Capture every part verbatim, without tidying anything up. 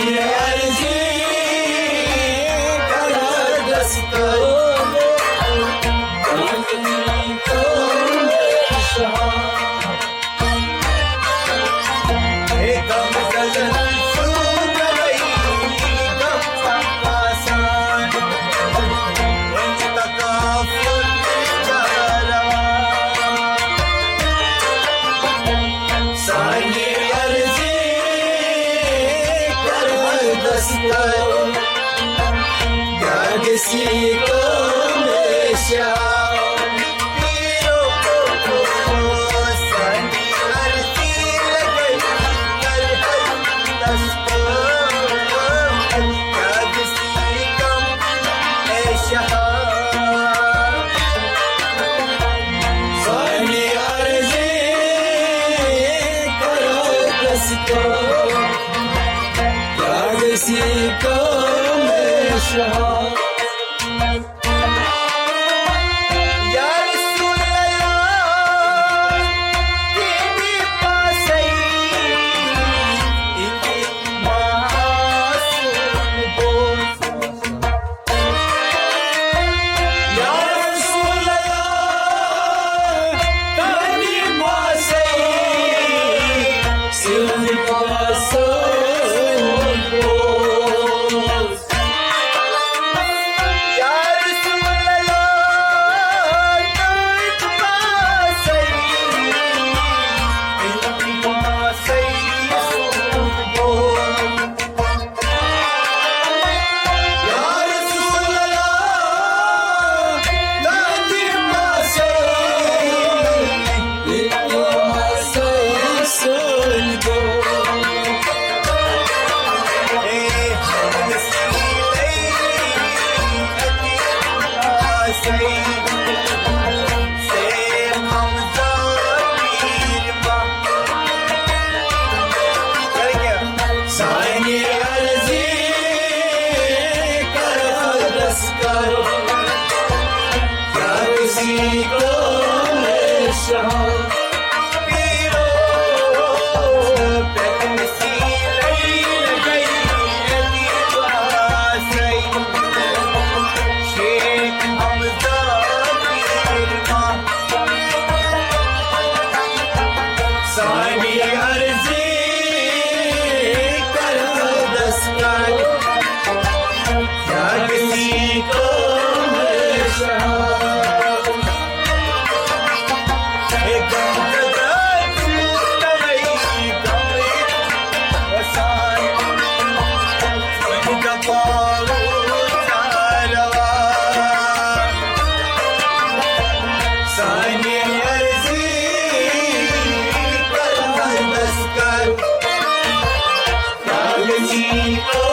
عرضی کرد است، سانہِ عرضی کرد است، کیا کسی کو میں شاہ پیرو کو سانہِ عرضی لگئی کرد است، کیا کسی کو میں شاہ سانہِ عرضی کرد است، کیا کسی کو میں شاہ۔ یا رسول اللہ، تیری پاسئی، تیری معصوم بوز۔ یا رسول اللہ، تیری پاسئی، تیری معصوم بوز۔ یا رسول اللہ، تیری پاسئی، تیری پاسئی سوز بوز۔ یا رسول اللہ، تیری پاسئی، تیری پاسئی سوز بوز۔ سانہِ عرضی کرد است، کیا کسی کو میں شاہ پیرو سانہِ عرضی کرد است، کیا کسی کو میں شاہ۔ سانہِ عرضی کرد است، کیا کسی کو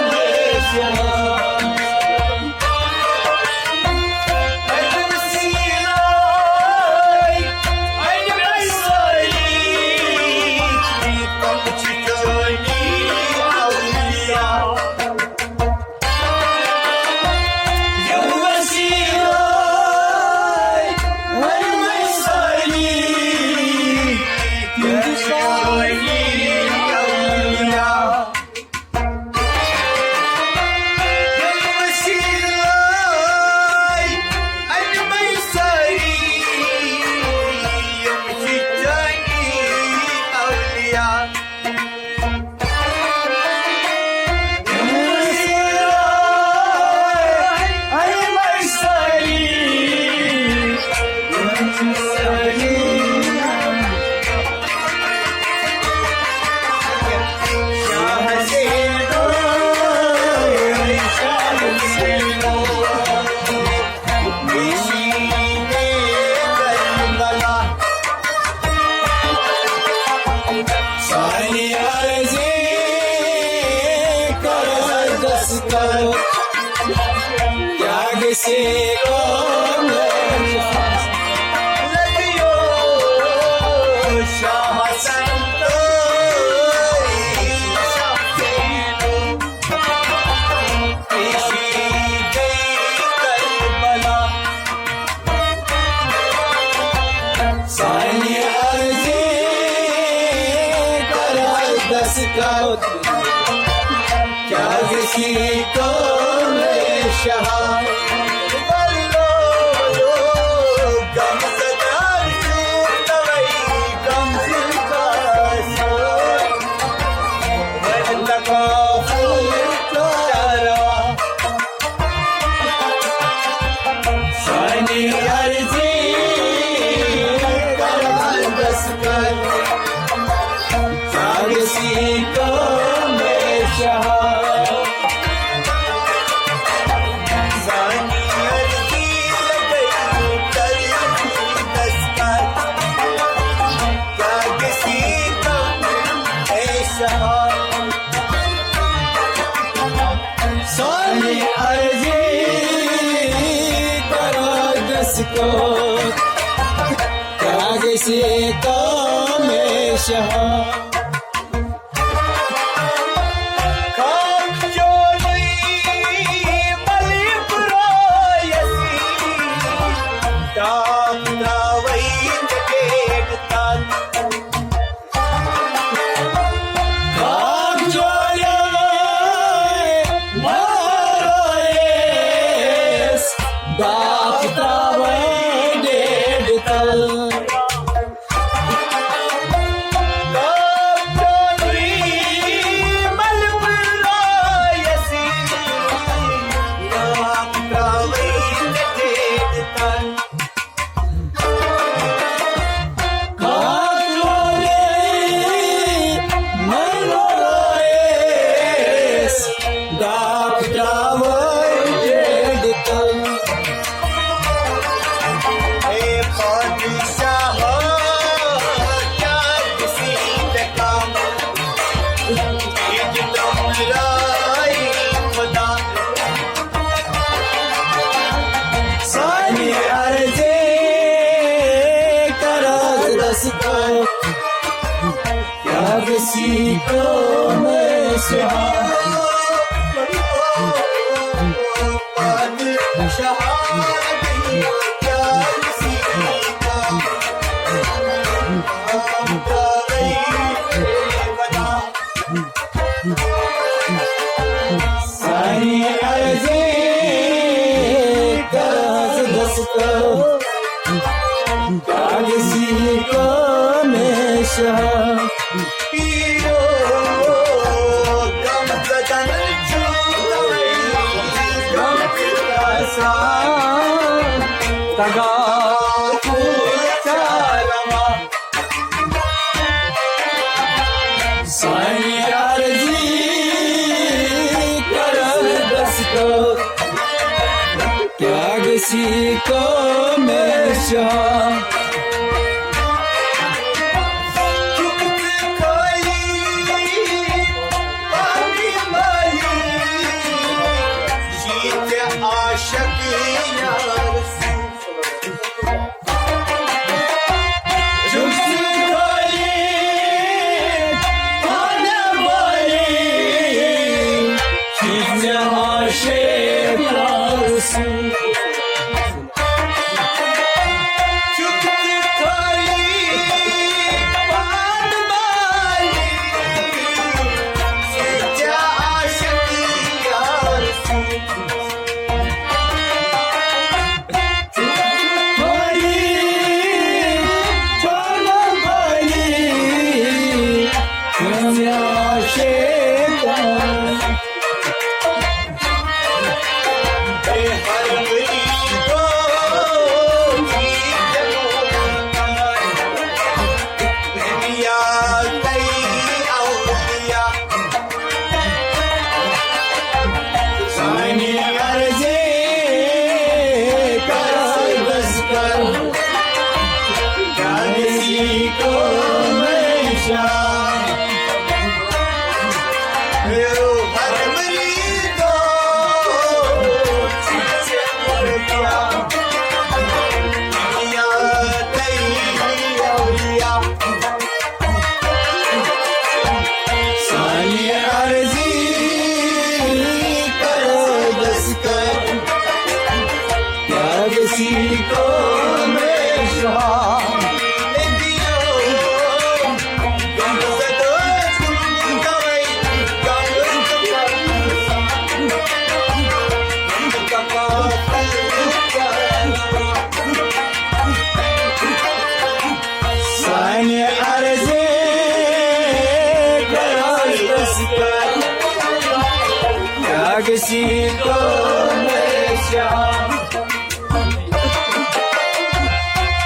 میں شاہ۔ سانہِ عرضی کرد است، کیا کسی کو میں شاہ۔ شاہ حسن، شاہ زینو، پیشی دے کربلا۔ سانہِ عرضی کرد است، کیا عزیزی قوم شہا، ولو غم زدار چوب توئی غم زدار سو، ورنہ کافر چارا۔ سانی عرضی کران دستگیر، ساگسی قوم شہا۔ سانی عرضی لگئی کران دستگیر، ساگسی قوم شہا۔ سانی عرضی کران دستگیر، ساگسی قوم شہا۔ خاک چولی ملی برایسی، ڈاک تراوی ڈیڈ تن۔ سانی عرضی کران دستگیر، ساگسی قوم شہا۔ سانی عرضی کران دستگیر، ساگسی قوم شہا۔ پیرو غم زدن چوب توئی غم زدار، تگا چاروا۔ سانی عرضی کران دستگیر، ساگسی قوم شہا۔ عاشق یار سو۔ سانی عرضی کران دستگیر، ساگسی قوم شہا۔ سانی عرضی کران دستگیر، ساگسی قوم شہا۔ کسی کو نشان۔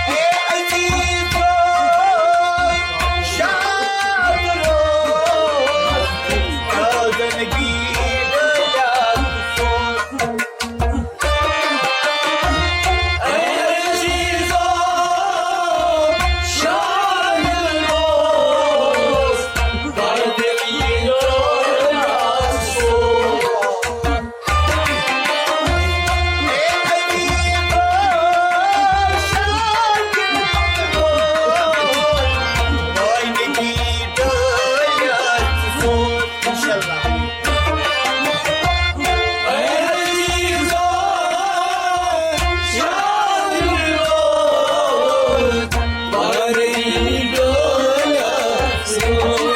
اے عزیزو، شاد رو، تازگی ڈولیات سوز۔ اے عزیزو، شاد رو، تازگی ڈولیات سوز۔